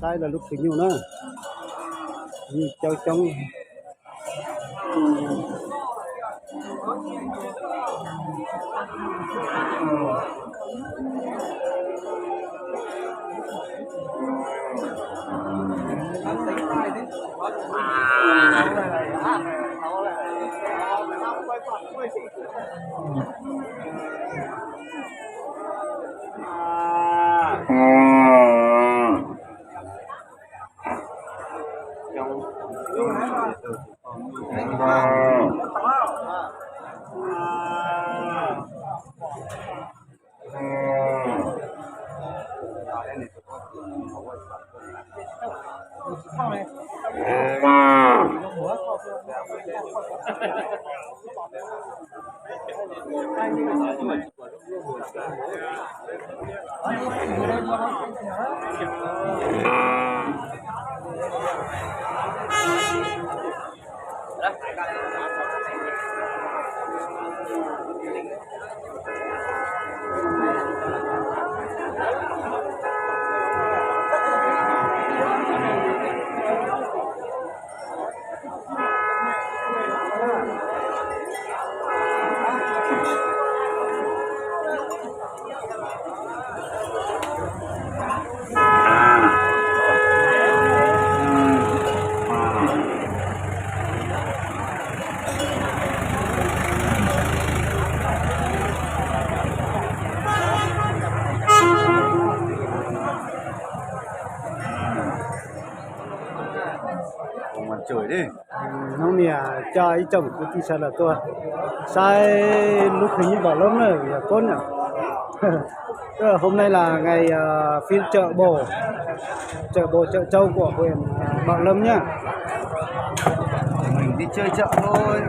Saib lawv lub khwv nyuj na, nyuj coob coob. Hnub niam coj ib tsoom kwv tij sawv daws tuaj saib lub khwv nyuj Bảo Lâm na, yog koob na. Hôm nay là ngày, à, phiên chợ bò, chợ bò chợ trâu của huyện, à, Bảo Lâm nhá. Mình đi chơi chợ thôi.